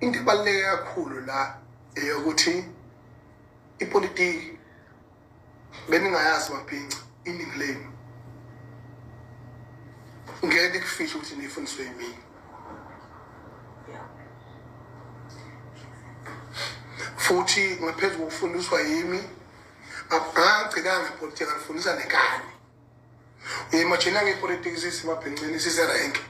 Into ebaluleke kakhulu la eyokuthi ipolitiki beningayazi mabhinca iningi lenu ngeke nikufihle ukuthi nifundiswe yimina. Futhi ngaphezu kokufundiswa yimi angagcinanga ngepolitiki angifundisa nenkani. Uyimagina ngepolitiki sisemabhincini siserenki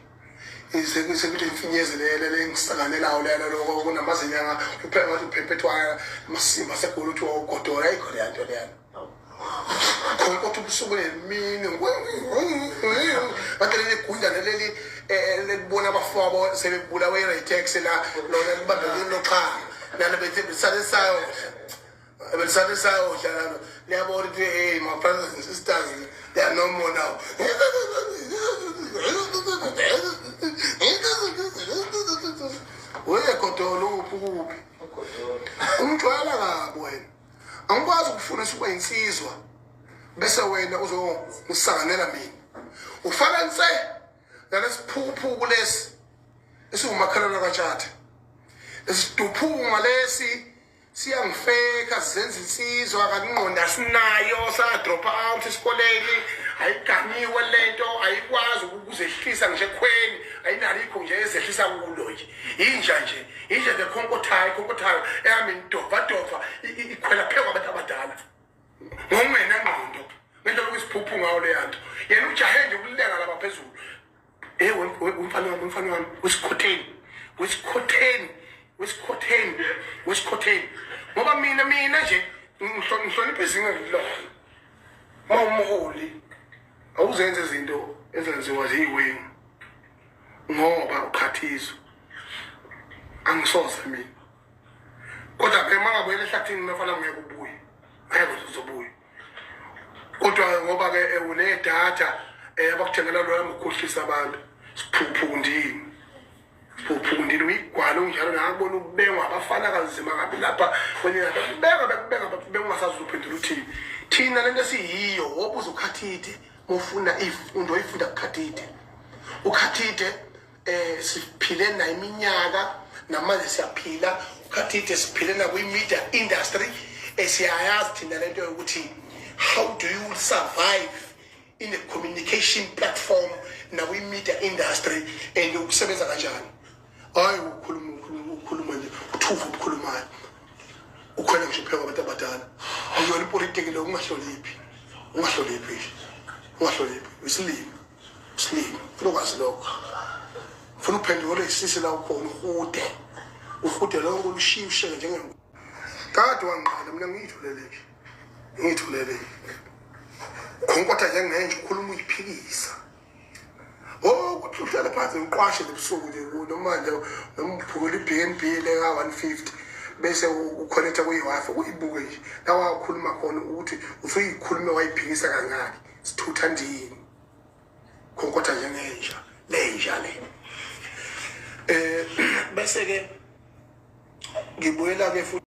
sekuthi imfinyezelele lengisanganelayo lelo loko kunamazinyanga uphela ngathi uphephethwayo amasimba asegoli uthi wawugodola ayikho leya nto leyana khona kodwa ubusuku nemini bantu leli gundane leli lelibona abafowabo sebebulawe i-raytex la lona libambe kunoxhaka nalo bethi besale sayodla belisale sayodla nalo liyabona ukuthi hey my brothers and sisters they are no more now. Weye godolo uphi kuphi umjwayela kabi wena angikwazi ukufundisa ukuba insizwa bese wena uzongisanganela mina ufana nse nalesiphukuphuku lesi esiwumakhelwane katshatha esiduphunga lesi siyangifeka sizenza insizwa kanti ingqondo asinayo sadropha out esikoleni ayiganiwe lento ayikwazi ukuzehlisa ngisho ekhweni ayinalo ikho nje ezehlisa kulo nje inja nje inja nje khonkothayo ikhonkothayo ehamba idovadova ikhwela phezu kwabantu abadala ngokungenangqondo ngendlela okuyisiphuphu ngayo leya nto yena ujahe nje ukulenga lapha phezulu. Hey umfana wami, umfana wami, wesikhotheni, wesikhotheni, wesikhotheni, wesikhotheni. Ngoba mina mina nje ngihlonipha izinga ngilona. Uma umholi awuzenze izinto ezenziwa ziyiwengu ngoba uqhathiswa. Angisoze mina. Kodwa phela uma ngabuyela ehlathini mfana ngeke ubuye. Ngeke uzobuya. Kodwa ngoba ke unedatha abakuthengela lona ngokukhohlisa abantu. Siphuphundini. Siphuphundini uyigwala unjalo ngakubona ukubengwa abafana kanzima kabi lapha kwenye bekubeka bekubeka bekubeka ungasazi uzophendula uthini. Thina lento esiyiyo wobuza ukhathide mofuna ifundo oyifunda kukhathide. Ukhathide siphile nayo iminyaka namanje siyaphila ukhathide siphile nakwi-media industry siyayazi thina lento yokuthi how do you survive in a communication platform nakwi-media industry and ukusebenza kanjani. Hayi ukhuluma ukhuluma ukhuluma nje uthuva obukhulumayo ukhwela ngisho pheka abantu abadala akuyona ipolitiki leyo ungahloniphi ungahloniphi nje ungahloniphi isilima isilima funa ukwazi lokho funa uphendule isisi la ukhona uhude uhude lonke olushiye usheke njenge kade wangiqala mina ngiyithulele nje ngiyithulele nje khonkotha njengenje ukhuluma uyiphikisa. Oh ukuthi uhlale phansi uqwashe nebusuku nje noma nje noma uphukela i-BNB le ka-150 bese uconnecta kwi-Wi-Fi uyibuke nje la wakhuluma khona ukuthi usuyikhulume wayiphikisa kangaki sithutha ndini khonkotha njengenja lenja le bese ke ngibuyela ke futhi.